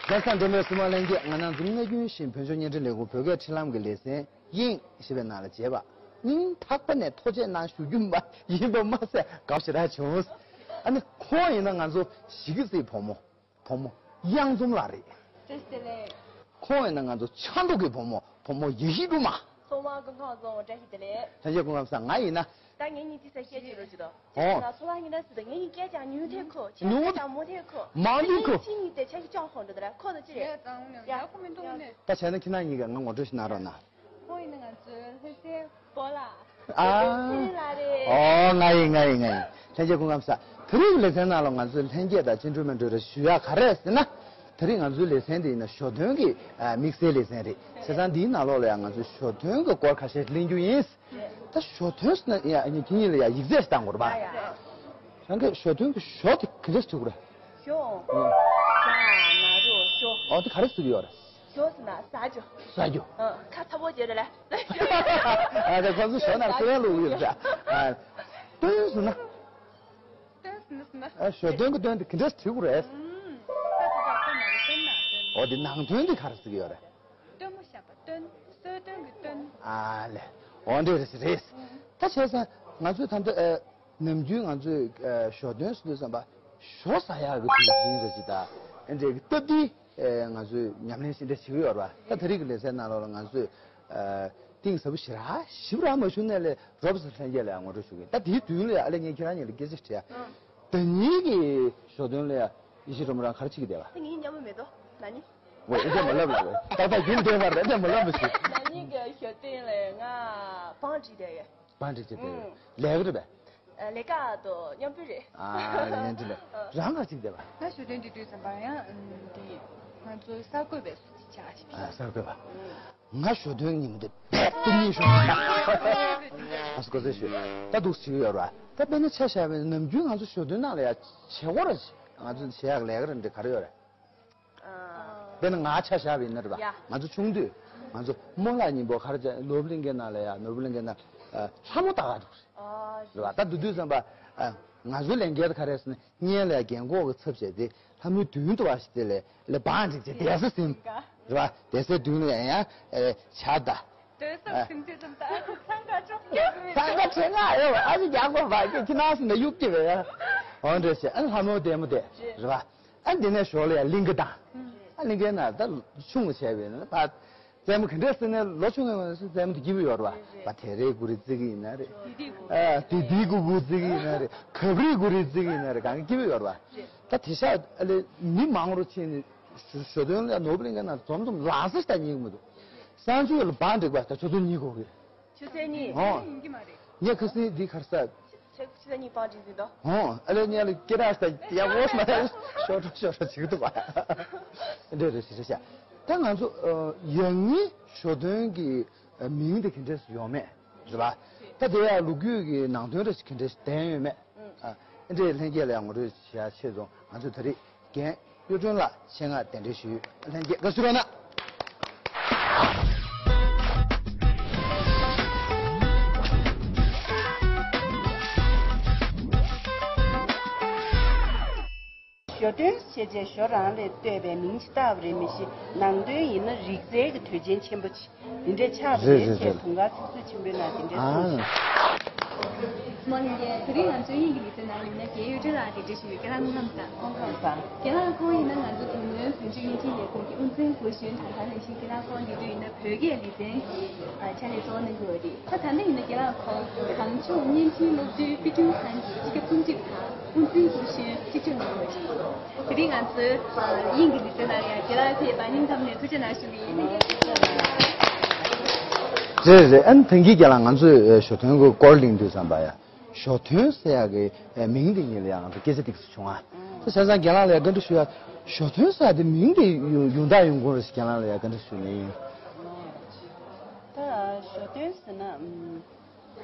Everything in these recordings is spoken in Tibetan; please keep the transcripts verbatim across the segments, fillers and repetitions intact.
ཁ་སང་འབྲེལ་མོལ་སྲུང་མ་ལྷན་རྒྱས། ང་རང་ཚོ་སྔ་རྒྱུན་བཞིན་བོད་ལྗོངས་བརྙན་འཕྲིན་ལས་ཁུངས་བོད་སྐད་འཕྲིན་ལམ་གྱི་ལེ་ཚན་དབྱིངས་ཞེས་པའི་ནང་ལ་མཇལ་བ། སྙིང་ཐག་པ་ནས་ཐུགས་རྗེ་གནང་ཞུ་རྒྱུ་མ་ཡིན་པ་མ་ཟད། དགའ་པོ་ཞེ་དྲག་བྱུང་། ཨ་ནི་ཁོང་ཡིན་ན་ང་ཚོ་གཞིས་ཀ་རྩེའི་བུ་མོ། བུ་མོ་གཡང་འཛོམས་ལགས་རེད། བཀྲ་ཤིས་བདེ་ལེགས། ཁོང་ཡིན་ན་ང་ཚོ་ཆབ་མདོ་གི་བུ་མོ། བུ་མོ་ཡེ་ཤེས་སྒྲོལ་མ། ཚང་མ་སྐུ་ཁམས་བཟང་། བཀྲ་ཤིས་བདེ་ལེགས། ལྷན་རྒྱས་སྐུ་ཁམས་བཟང་། ང་ཡིན་ན། ད་ངེད་གཉིས་དེ་ས་སྐད་ཅིག་རོ་ཅི་དོ། ཨོ། ང་ཚོ་ལ་ངེད་ན་སི་ད་ངེད་གཉིས་སྐད་ཀྱང་ཉུང་ཐེ་ཁོ། ཁྱེད་ཉུང་སྐད་ཀྱང་མོ་ཐེ་ཁོ། མང་ཐེ་ཁོ། ཁྱེད་གཉིས་དེ་ཆ་ཤི་ཅང་ཧོན་འགྲོ་ད་ར་ཁོ་ད་ཅི་རེད། ཡ་ད་ཁོ་མི་འདུག་ནས། ད་བྱས་ན་ཁྱེད་རང་གཉིས་ཀ་ང་ངོ་སྤྲོད་ཞིག་གནང་རོགས་གནང་། ཁོང་ཡིན་ན་ང་ཚོའི་ལྷ་སའི་སྤོ་ལགས། ཨ། ཕྲིན་ལས་རེད། ཨོ། ང་ཡིན། ང་ཡིན། ང་ཡིན། ལྷན་རྒྱས་སྐུ་ཁམས་བཟང་། དེ་རིང་གི་ལེ་ཚན་ནང་ལ་ང་ཚོའི་ལྷན་རྒྱས་དང་སྤྱི་འགྲོས་མི་འགྲོས་རེ་ཞུ་ཡག་ག་རེ་ཟེར་ན། དེ་རིང་ང་ཚོའི་ལེ་ཚན་འདི་ཡིན་ན་ཞོ་སྟོན་གྱི་ཨ་དམིགས་བསལ་ལེ་ཚན་རེད། བྱས་ཙང་འདིའི་ནང་ལོགས་ལ་ཡང་ང་ཚོས་ཞོ་སྟོན་གྱི་སྐོར་ཁ་ཤས་གླེང་རྒྱུ་ཡིན། ད་ཞོ་སྟོན་ཟེར་ན་ཡ་ཁྱེད་གཉིས་ལ་ཡ་ཡིག་ཚད་ཞིག་བཏང་དགོས་རེད་པ། རང་གི་ཞོ་སྟོན་གྱི་ཞོ་དེ་ག་འདྲས་བྲིས་དགོས་རེད། ཞོ། ཨོ། ཞྭ་ན་རོ་ཞོ། ཨོ་དེ་ག་རེ་ཟེར་གྱི་ཡོད་རེད། ཞོ་ཟེར་ན་ཟ་རྒྱུ། ཟ་རྒྱུ། ཨ་ཁ་ཚ་པོ་བྱེད་རེད་ལ། ཨ་ད་ཁོ་ཚོ་ཞོ་ན་ཀུ་རེ་ལུག་ཡོད་རེད། ཨ་སྟོན་ཟེར་ན། སྟོན་ཟེར་ན་ཟེར་ན། ཨ་ཞོ་སྟོན་གྱི་སྟོན་དེ་ག་འདྲས་བྲིས་དགོས་རེད། ཨུམ། ད་ད་ད་སྟོན་ན་སྟོན་ན་སྟོན། ཨོ་དེ་ནང་དོན་དེ་ག་རེ་ཟེར་གྱི་ཡོད་རེད། སྟོན་མོ་བཤམས་པ་སྟོན། གསོལ་སྟོན་གྱི་སྟོན། ཨ་ལེ། འོ་འདྲ་རེད་རེད། ད་བྱས་ཙང་ང་ཚོས་ད་ལྟ་ཨ་ནམ་རྒྱུན་ང་ཚོས་ཨ་ཞོ་སྟོན་ཟེར་དུས་ཙམ་པ་ཞོ་ཟ་ཡག་གི་དུས་ཡིན་ཟེར་གྱི། ད་ཨ་འདྲའི་སྟབས་བདེ་ཨ་ང་ཚོས་ཉམས་ལེན་ཞིག་འདྲ་བྱེད་ཀྱི་ཡོད་རེད་པ། ད་དེ་རིང་གི་ལེ་ཚན་ནང་ལོགས་ལ་ང་ཚོས་ཨ་གཏིང་ཟབ་པོ་ཞེ་དྲག་ཞིབ་ར་མ་ཞུས་ནས་ལས་རོབ་ཙམ་ལྷན་རྒྱས་ལ་ངོ་སྤྲོད་ཞུ་གི་ཡིན། ད་དེའི་མདུན་ལ་ཨ་ལེ་ངས་ཁྱེད་རང་གཉིས་ལ་སྐད་ཆ་དྲི་ཡ། ཨང་། ད་ཉིད་ཀྱི་ཞོ་སྟོན་ལ་ཡ་ཡེ་ཤེས་སྒྲོལ་མ་རང་ག་རེ་བྱེད་ཀྱི་བསྡད་པ། ད་ངའི་མཉམ་པོ་མེད་དོ། ན་ནི། ཝེ་ཨེ་ཅེ་མ་ལབ་ལ་ཝེ། ཏག་ཏག་རྒྱུན་ལྡན་པར་ཨེ་ཅེ་མ་ལབ་མི་ཤེས། ན་ནི་གི་ཞོ་སྟོན་ལ་ང་བང་སྒྲིག་བསྡད་ཡོད། བང་སྒྲིག་བྱེད་བསྡད་ཡོད། ཨུམ། ལས་ཀ་རེད་པས། ཨ་ལས་ཀ་དང་མཉམ་སྤུན་རེད། ཨ་ལས་འདི་ལས་རང་ག་ཅིག་བསྡད་པ། ང་ཞོ་སྟོན་འདི་དུས་ཙམ་པ་ཡང་འདི་ང་ཚོ་གསར་འགོད་པའི་སུ་ཅིག་ཆགས་ཅིག་ཨ་གསར་འགོད་པ། ང་ཞོ་སྟོན་ཉིན་མོ་དེ་རྦད་དེ་གཉིད་ཤོར་སོང་། ཨ་སྐོར་ཟེར་ཞུ། ད་འདུག་ཟེར་གྱི་ཡོད་ར། ད་དཔེར་ན་ཆ་བཞག་པ་ཡིན་ན་ནམ་རྒྱུན་ང་ཚོ་ཞོ་སྟོན་ནང་ལ་ཡ་བྱེད་སྒོ་ར་ང་ཚོ་བྱེད་ཡག་ལས་ཀ་ར་འདི་ག་རེ་ཡོད་རེད། དཔེར་ན་ང་ཆ་བཞག་པ་ཡིན་ན་རེད་པ། ཡ། ང་ཚོ་ཆུང་དུས་ང་ཚོ་རྨོ་ལགས་གཉིས་པོ་ག་རེ་བྱས། ནོར་བུ་གླིང་གའི་ནང་ལ་ཡ། ནོར་བུ་གླིང་གའི་ནང་ལ་ལྷ་མོ་ལྟ་ག་འགྲོ་རེད། ཨ། རེད་པ། ད་འདུག་དུས་ཙམ་པ་ང་ཚོའི་ལས་འགན་དེ་ག་རེ་ཟེར་ན། སྔོན་ལ་ཡ་རྒན་གོག་གི་ཚབ་བྱས་ཏེ་ལྷ་མོའི་མདུན་དུ་བ་ཞིག་དེ་ལས་ལས་བང་སྒྲིག་བྱས་བསྡད་ས་ཟིན། རེད་པ། བསྡད་སའི་མདུན་ལ་ཡ་ཡ་ཨེ་ཇ་དང་། སྟོན་སོགས་ཨ། ཟིན་དུས་ཙམ་ད་ཚང་ཁ་ཅོག་ཀྱག་ཚང་ཁ་ཁྲེ་ང་ཨེ་ཨ་ཅེ་རྒྱག་དགོས་པ་ཀྱེ། ཁྱི་ནང་སུ་ན་གཡུག་ཀྱི་བས་ཡ། འོ་འདྲ་བྱས། ཨ་ལྷ་མོ་ལྟད་མོ་དེ་རེད་པ། ཨ་འདི་ནས་ཞོར་ལ་ཡ་གླིང་ག་དང་། ཨ་གླིང་གའི་ནང་ད་ཆུང་ངུ་བྱས་པས་ན་ཕ། རྩེད་མོ་ག་འདྲས་ཟེར་ན་ལོ་ཆུང་ངུ་ཡིན་ན་རྩེད་མོ་དེ་སྐྱིད་པོ་ཡོད་རེད་པ། དེ་རེད། གུ་རེ་རྩེ་གི་ཡིན་ན་རེད། ཨ་དེ་དེ་གུ་གུ་རྩེ་གི་ཡིན་ན་རེད། གབ་རེས་གུ་རེ་རྩེ་གི་ཡིན་ན་རེད། གང་གི་སྐྱིད་པོ་ཡོད་རེད་པ། ད་དེ་ཤ་ཨ་ལེ་མི་མང་རུ་ཕྱིན་ནས་ཞོ་སྟོན་ལ་ནོར་བུ་གླིང་གའི་ནང་འཛོམས་འཛོམས་ལ་ཟེར་ད་ཉན་གི་མི་འདུག་གསང་སྤྱོད་ལ་བང་སྒྲིག་པ་ད་ཆུ་ཚོད་གཉིས་འགོར་གི། ཆུ་ཚོད་གཉིས། ཨོ། ཡིན་གི་མ་རེད། ངས་ཁ་སང་འདི་ག་རེ་ཟེར། ཆུ་ཆུ་ཚོད་གཉིས་བང་སྒྲིག་ཟིན་ཏོ། ཨོ། ཨ་ལེ་ངས་ལ་སྐེ་རགས་ད་ཡག་པོ་མ་ཤོར་འགྲོ་ཤོར་འགྲོ་བྱེད་ཀྱི་འདུག་པ། འདྲ་རེད་ཟེར་ཤག་ད་ང་ཚོ་ཡང་སྙིང་ཞོ་སྟོན་གྱི་མིང་དེ་ག་འདྲས་ཡོང་མེད་རེད་པ། ད་དེ་ཡང་ལོ་རྒྱུས་ཀྱི་ནང་དོན་རེ་ག་འདྲས་ལྡན་ཡོད་མེད། ཨ་འདྲས་ལྷན་རྒྱས་ལ་ཡང་ངོ་སྤྲོད་བྱེད་ཡ་ཆེད་དུ་ང་ཚོ་ད་རེས་རྒན་གཡུ་སྒྲོན་ལགས་ཆེད་མངགས་གདན་འདྲེན་ཞུས་ཡོད། ལྷན་རྒྱས་དགའ་བསུ་རོགས་གནང་། ཞོ་སྟོན་ཞེས་བྱའི་ཞོ་རང་ལས་བཏོད་པའི་མིང་ཞིག་བཏགས་པ་རེད་མི་ཤེས། ནང་དོན་ཡིན་ན་རིག་རྩལ་གྱི་དུས་ཆེན་ཆེན་པོ་ཅིག་འདི་འདྲའི་ཆགས་པ་རེད། རེད་རེད་ཅེས་རེད། དུང་དཀར་ཚིག་མཛོད་ཆེན་པོའི་ནང་འདི་འདྲའི་གསུངས་ཤིང་། ཨ། མོ་ལྷན་རྒྱས། དེ་རིང་ང་ཚོའི་དབྱིངས་ཀྱི་ལེ་ཚན་ནང་ཡིན་ན་རྒན་གཡུ་སྒྲོན་ལགས་གདན་འདྲེན་ཞུས་ཡོད། རྒན་ལགས་སྐུ་ཁམས་བཟང་། སྐུ་ཁམས་བཟང་། རྒན་ལགས་ཁོང་ཡིན་ན་ང་ཚོ་བོད་མིའི་བོད་ལྗོངས་བརྙན་འཕྲིན་ལས་ཁུངས་ཀྱི་དབུ་འཛིན་སྐུ་གཞོན་དང་དེ་ནང་བཞིན་རྒན་ལགས་ཁོང་དེ་དུས་ཡིན་ན་བོད་སྐད་ལེ་ཚན་གྱི་ཕྱག་ལས་གཙོ་བོ་གནང་གི་ཡོད་རེད། ད་ད་ལྟ་ཡིན་ན་རྒན་ལགས་ཁོང་གངས་ལྗོངས་བརྙན་འཕྲིན་སློབ་གྲྭའི་དཔེ་སྐྲུན་ཁང་གི་སྤྱི་ཁྱབ་རྩོམ་སྒྲིག་དང་དབུ་འཛིན་སྐུ་གཞོན་གཅིག་ལྕོགས་གནང་གི་ཡོད་རེད། དེ་རིང་ང་ཚོའི་དབྱིངས་ཀྱི་ལེ་ཚན་ནང་ཡང་རྒན་ལགས་ཕེབས་པར་སྙིང་གཏམ་ནས་ཐུགས་རྗེ་གནང་ཞུ་གི་ཡིན། རེད་རེད། ཨ་ནི་ཐེངས་འདིའི་རྒན་ལགས་ང་ཚོས་ཞོ་སྟོན་གྱི་སྐོར་གླེང་དུས་ཙམ་པ་ཡ། ཞོ་སྟོན་ཟེར་ཡག་གི་མིང་འདི་ཉིད་ལ་ཡང་ང་ཚོ་སྐད་ཆ་ཏོག་ཙམ་བྱུང་ང་། ད་བྱས་ཙང་རྒན་ལགས་ལ་ཡང་བཀའ་འདྲི་ཞུ་ཡ། ཞོ་སྟོན་ཟེར་ཡག་འདི་མིང་འདི་ཡོང་ཡོང་སྟངས་ཡོང་ཁུངས་རེ་ཞིག་རྒན་ལགས་ལ་ཡང་བཀའ་འདྲི་ཞུ་ནི་ཡིན། ད་ཞོ་སྟོན་ཟེར་ན་ཨམ།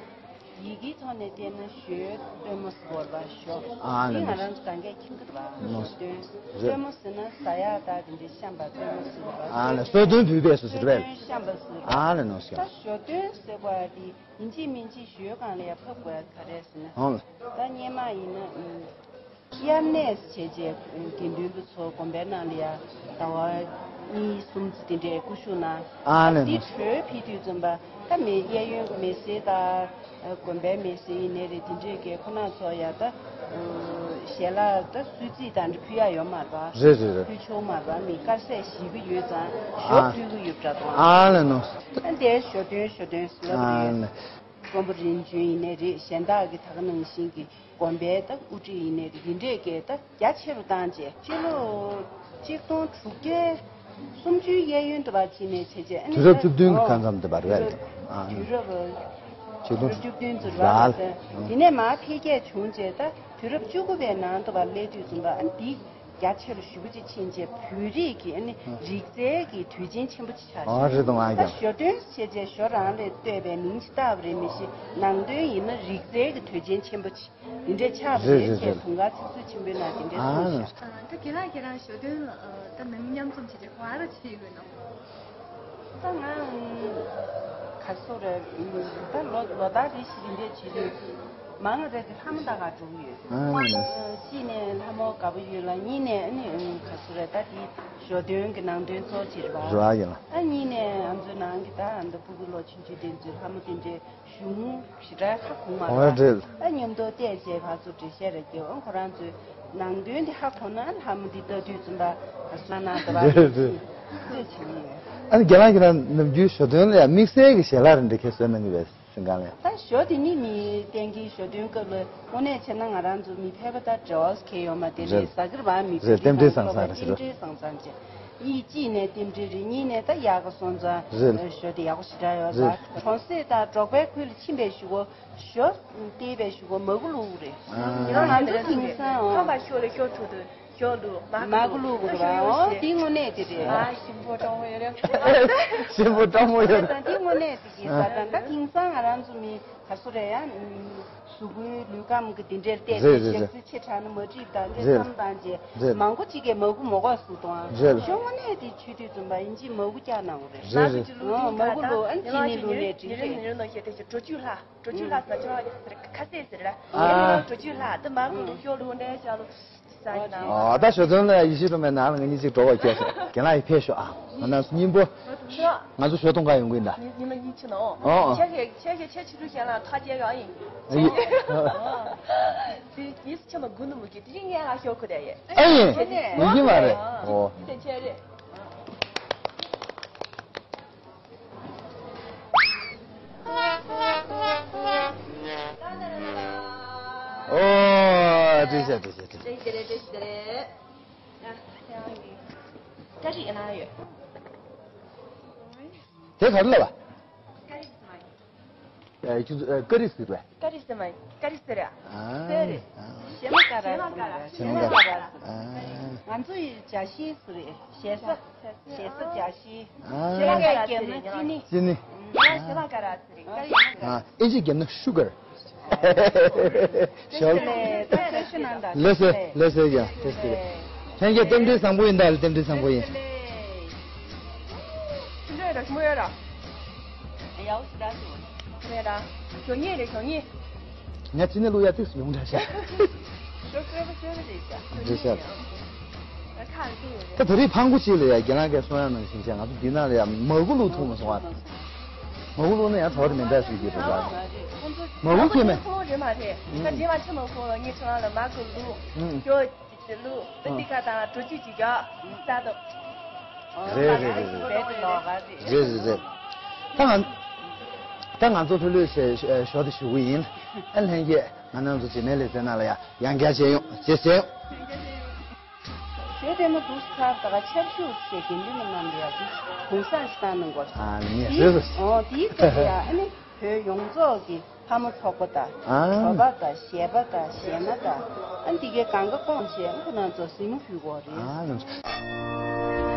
ཡི་གེའི་ཐོག་ནས་བལྟས་ན་ཞོའི་སྟོན་མོ་ཟེར་བ་ཞོ། ཨ་ལེ་འདི་ང་རང་ཚོ་གང་གས་མཁྱེན་གྱི་རེད་པ། ནོ། ཞོ་སྟོན། རེད། སྟོན་མོ་ཟེར་ན་ཟ་ཡག་དང་དེ་འདྲའི་བཤམས་པ་སྟོན་མོ་ཟེར་བ། ཨ་ལེ་གསོལ་སྟོན་ཕུལ་བས་སུ་ཟེར་བས། གསོལ་སྟོན་བཤམས་པ་ཟེར་བ། ཨ་ལེ་ནོ་ཞོ། ད་ཞོ་སྟོན་ཟེར་བ་དེ། ཡིན་གཅིག་མིན་གཅིག་ཞོའི་སྒང་ལ་ཡར་ཕབ་དགོས་ཡ་ག་རེ་ཟེར་ན། ཨང་། ད་སྔོན་མ་ཡིན་ན་ཨུམ། དབྱར་གནས་བྱས་རྗེས་དགེ་འདུན་པ་ཚོ་དགོན་པའི་ནང་ལ་ཡ་ཟླ་བ་གཉིས་གསུམ་ཙམ་དེ་འདྲའི་སྐུ་བཞུགས་གནང་། ཨ་ལས་འདི་ནོ། གྲོལ་ཕེབས་དུས་ཙམ་པ་ད་མི་གཡས་གཡོན་གྱི་མི་སེར་དང་དགོན་པའི་མི་སེར་ཡིན་ནའི་རེད། དེ་འདྲས་ཀྱི་ཁོ་ན་ཚོ་ཡ་ད་ཞལ་ལག་ད་གསོལ་ཚིགས་དང་འདྲ་ཕུལ་ཡ་ཡོད་མ་རེད། རེད་རེད་རེད། ཕུལ་ཆོག་མ་རེད། མི་དཀར་ཟས་ཞིག་གི་ཡོད་ཙང་ཞོ་ཨ་ཕུལ་གི་ཡོད་པ་འདྲ་དང་། ཨ་ལས་ནོ། ཨ་འདས་ཞོ་སྟོན་ཞོ་སྟོན་ཟེར་ལབ་ཨ་ཡོད། ལས། དཀོན་པོ་རིམ་བྱོན་ཡིན་ནའི་རེད། གཞན་དག་གི་ད་ག་ནང་བཞིན་གྱི་དགོན་པའི་ད་དབུ་ཁྲིད་ཡིན་ནའི་རེད། འདི་འདྲས་ཀྱི་ད་རྒྱ་ཆེ་རུ་བཏང་རྗེས་སྤྱི་ལོ་ཆིག་སྟོང་དྲུག་བརྒྱ་སུམ་ཅུའི་གཡས་གཡོན་དུ་བ་ཕྱིན་ནས་བྱས་རྗེས་ཨ་ནི་དུས་རབས་ད་བཅུ་བདུན་གྱི་ཨོ་ཁ་མཚམས་དུ་བར་བས་དུས་རེད། རབས་ཨ་དུས་རབས་ཆིག་སྟོང་བཅུ་བདུན་ཙམ་ར་ལ་ད་དེ་ནས་མར་འཕེལ་རྒྱས་བྱུང་རྗེས་ད་དུས་རབས་བཅུ་དགུ་པའི་ནང་དུ་བ་སླེབས་དུས་ཙམ་པ་ཨ་ནི་འདི། རྒྱ་ཆེ་རུ་ཞེ་པོ་ཅིག་ཕྱིན་རྗེས་བོད་རིགས་ཀྱི་ཨ་ནི་ཨ་རིག་རྩལ་གྱི་དུས་ཆེན་ཆེན་པོ་ཅིག་ཆགས་ཨ་ཤིང་། རེད་འདུག་ཨ་ད་རྒྱ། ཞོ་སྟོན་བྱས་རྗེས་ཞོ་རང་ལས་བཏོད་པའི་མིང་ཅིག་བཏགས་པ་རེད། མི་ཤེས། ནང་དོན་ཡིན་ན་རིག་རྩལ་གྱི་དུས་ཆེན་ཆེན་པོ་ཅིག་འདི་འདྲས་ཆགས་པ་རེད་རེད་རེད་ཅེས་རེད། དུང་དཀར་ཚིག་མཛོད་ཆེན་པོའི་ནང་འདི་འདྲས་ཨ་གསུངས་ཤག་ཨ་ད་ཁྱེད་རང་ཁྱེད་རང་ཞོ་སྟོན་ལ་ཨ་ད་མི་མཉམ་འཛོམས་བྱས་རྗེས་ག་རེ་བྱས་ཡོད་ནམ། ད་ང་ག་སོ་རེད། ད་ལོ་ལོ་ལྟར་རེ་བཞིན་འདི་འདྲས་བྱེད་དུས་མང་རེད་དེ་ལྷ་མོ་ད་ག་འགྲོ་གི་ཡོད། ཨ་ནི་གཅིག་ནས་ལྷ་མོ་དགའ་པོ་ཡོད་ལ་གཉིས་ནས་ཨ་ནི་ག་སོ་རེད། ད་དེ་ཞོ་སྟོན་གྱི་ནང་དོན་གཙོ་ཆེ་རེད་པ། རེད་ཡིན་ལ། ད་གཉིས་ནས་ང་ཚོའི་ནང་གི་ད་ཨ་མདོ་ཕྲུ་གུ་ལོ་ཆུང་ཆུང་དེ་ཚོས་ལྷ་མོ་དེ་འདྲའི་གཞུང་ཞེ་དྲག་ཧ་གོ་མ་ཨོ་རེད། རེད། ད་མཉམ་དུ་བལྟས་རྗེས་ཕར་ཚུར་འགྲེལ་བཤད་རེ་རྒྱབ། ཨང་ཁོ་རང་ཚོའི་ནང་དོན་དེ་ཧ་གོ་ན་ལྷ་མོ་འདི་ལྟ་དུས་ཙམ་པ་ག་སོ་ན་ད་བ་རེད་རེད། ལྟོས་བྱེད་ཀྱི་ཡོད། ཨ་ནི་རྒན་ལགས་ཁྱེད་རང་ནམ་རྒྱུན་ཞོ་སྟོན་ལ་ཡང་དམིགས་བསལ་གྱི་ཞལ་ལག་རེ་འདྲ་ཁྱེད་བཟོས་གནང་གི་བས། ཞིང་ཁ་ལ། ད་ཞོ་དེ་ནི་མི་གཏན་གྱི་ཞོ་སྟོན་སྐབས་ལ་དངོས་གནས་བྱས་ན་ང་རང་ཚོ་མི་ཕལ་པ་དང་འབྲེལ་བ་གལ་ཡོད་མ་དེ་རེད། རེད་ཟ་གི་རེད་པ། མི་རེད། རྟེན་འབྲེལ་བཟང་ས་རེད་ཟེར། རྟེན་འབྲེལ་བཟང་ཙམ་བྱས། གཉིས་གཅིག་ནས་རྟེན་འབྲེལ་རེད། གཉིས་ནས་ད་ཡག་ག་སོང་ཙང་རེད། ཞོ་དེ་ཡག་པོ་ཞེ་དྲག་ཡོད་རེད། ད་གྲོང་གསེབ་དང་འབྲོག་པའི་ཁུལ་ལ་ཕྱིན་པའི་གཞུག་གུ་ཞོ་སྟེར་བའི་གཞུག་གུ་མ་གུ་བླུགས་རེད། ཨ་ང་ཚོ་དེང་སང་ཨོ་ཁམས་པ་ཞོ་ལ་ཞོ་འཁྲུག་དུས། ཞོ་བླུགས། མ་མ་གུ་བླུགས་དགོས་ར། ཨོ་འདི་དངོས་གནས་དེ་རེད། ཨ་ཞིམ་པོ་སྤྲང་པོ་ཡོད་རེད། ཞིམ་པོ་སྤྲང་པོ་ཡོད་རེད། ད་འདི་དངོས་གནས་དེ་གི་ས་དང་ད་དེང་སང་ང་རང་ཚོ་མི་ག་སུ་རེད་ཡ། གཟུགས་པོའི་ལུས་ཁམས་ཀྱི་དེ་འདྲའི་བལྟས་རེད་ཏེ་རེད་ཞག་རེད། རྩི་ཆེ་དྲགས་ན་མ་འགྲིག་ད་འདྲའི་རེད། བསམ་བཏང་རྗེས་རེད། མང་པོ་གཅིག་གིས་མ་གུ་མ་གོ་བཟོ་གཏོང་། རེད། ཞོ་དངོས་གནས་དེ་མཆོད་དུས་ཙམ་པ་ཡིན་གཅིག་མ་གུ་བཀྱག་གནང་དགོས་རེད། རེད་རེད། ཨོ་མ་གུ་བླུགས། ཨ་ནི་ཅི་ནི་བླུགས་ནས་འགྲིག་རེད། ཉི་རེ་ཉི་རེ་ནང་བཤད་དེ་ཞིག་གྲོ་ཆུ་ལྷག་གྲོ་ཆུ་ལྷག་ཟ་ཆོག་ཁ་ཟས་ཟེར་ར། ཨ། གྲོ་ཆུ་ལྷག་དེ་མ་གུ་ལུག་ཤོག་ལུག་འདྲ་ཤག་ལུག་ཟ་ཡིན་ན། ཨ་ད་ཞོ་ཚོན་ལ་ཡིད་ཆེས་གཏོང་པའི་ནང་ལ་ང་གཉིས་གཅིག་འགྲོ་བ་སྐྱེས་སོང་། རྒན་ལགས་ཡི་ཕེབས་ཤོག་ཨ། ང་རང་ཚོ་སྙིང་པོ། ང་ཚོ་ཞོ་གཏོང་ག་ཡོང་གི་ཡིན་ད། ཉི་མ་གཉིས་ཕྱིན་ནོ། ཨོ་ཨོ། ཁྱེད་ཁྱེད་ཁྱེད་ཁྱེད་ཕྱི་དྲོ་ཁྱེད་ལ་ཁ་རྒྱལ་ག་ཡིན། ཨ་ཡིན། དེ་ཡིད་ཆེས་མ་དགུ་ནུ་མུ་གི་དེ་རིང་ངས་ལ་ཤོག་ཁུ་དེ་ཡེ། ཨ་ཡིན། ཡིན་གྱི་མ་རེད། ཨོ། དེ་ཁྱེད་རེད། ཨོ། འགྲིག་ཤག་འགྲིག་ཤག་འགྲིག་ཤག་བཀྲ་ཤིས་བདེ་ལེགས་བཀྲ་ཤིས་བདེ་ལེགས། ཡ། ཡ། ཡ། དེ་ག་རེ་ལབ་པ། བཀྲ་ཤིས་བདེ་ལེགས། ཨེ་ཁྱོད་ཚོ་ཨེ་ཀ་རི་ཟེར་བས། ཀ་རི་ཟེར་མ་ཡིན། ཀ་རི་ཟེར་རེད། ཨ། ཟེར་རེད། ཨ། ཞེ་མ་ཀ་ར་ཟེར་རེད། ཞེ་མ་ཀ་ར། ཨ། ང་ཚོ་ཡི་ཇ་ཤི་ཟེར་རེད། ཞེ་ས། ཞེ་ས་ཇ་ཤི། ཨ། ཞེ་མ་ཀ་ར་ཟེར་རེད། ཅི་ནི། ཅི་ནི། ང་ཞེ་མ་ཀ་ར་ཟེར་རེད། ཀ་རི་ཟེར་རེད། ཨ། ཨིན་ཇི་རྒྱབ་ན་ཤུ་གར། ཞོ། ལེ་ད་ཁྱོད་ཤི་ནང་ད། ལེ་སེ་ལེ་སེ་ཡ་ཏེ་སི་ཏེ། ལྷན་རྒྱས་རྟེན་འབྲེལ་བཟང་པོ་ཡིན་ད། རྟེན་འབྲེལ་བཟང་པོ་ཡིན། ལེ། ཆུ་འདྲ་ཡོད་ར་ཆུ་མོ་ཡོད་ར། ཡའོ་ཞི་ད་སུ། ཆུ་མོ་ཡོད་ར། ཞོ་ཉེ་རེད་ཞོ་ཉེ། ང་ཅི་ནས་བླུག་ཡ་ཏིག་སུ་ཡོང་འདྲ་ཤག་ཞོ་སོས་པ་སོས་པ་རེད་ཤག་རེད་ཤག་ཁ་ལ་ཏིག་ཡོད་རེད། ད་དེ་རིང་ཕང་གུ་ཅིག་ལ་ཡ་རྒན་ལགས་ཀྱིས་གསུང་ཡ་ནང་བཞིན་བྱས་ང་ཚོ་འདི་ནང་ལ་ཡ་མ་གུ་བླུག་ཐུབ་མ་སོང་བ། མ་གུ་བླུག་ན་ཡང་གྲོགས་རེ་མི་འདྲ་ཞིག་གི་རེད་ལ། མ་གུ་ཁྱེར་མེད། ཁོང་རེད་མ་རེད། ད་རྗེས་མ་ཆུ་མ་ཁོང་ལ་ངས་ཁྱོད་རང་ལ་མ་གུ་བླུག་ཞོ། ཅི་ལུ། ཨ། ཏི་ཀ་དང་གྲོ་ཆུ་ཅིག་རྒྱག་ས་དང་། རེད་རེད་རེད་རེད། རེད་རེད་རེད། ད་ང་ད་ང་ཚོ་ལྷོད་ལྷོད་བྱས་ཞོ་དེ་ཞུ་གི་ཡིན། ཨ་ལྷན་རྒྱས་ང་རང་ཚོ་རྗེས་མའི་ལེ་ཚན་ནང་ལ་ཡ་ཡང་བསྐྱར་མཇལ་ཡོང་། རྗེས་ཟེར་ཡོང་། ཞོ་ལྟད་མོ་འདུག་ཚར་ད་ག་ཆར་ཞུ་ཞེས་དགེ་འདུན་པ་རྣམས་ལ་ཡ་དེ་གུང་སེང་ཞིག་བཏང་གནང་དགོས། ཨ་ནི་རེད་རེད། ཨོ་དེའི་སྐབས་ལ་ཡ་ཨ་ནི། བོད་ཡོངས་རྫོགས་ཀྱི་ལྷ་མོ་ཚོགས་པ་དང་། ཨ། བོད་པ་དང་གཞས་པ་དང་གཞས་མ་དང་། ཨ་འདི་གའི་གང་ག་སྐོང་བྱས་ཨ་ཁོ་རང་ཚོ་གཟིགས་མོ་ཕུལ་དགོས་རེད། ཨ།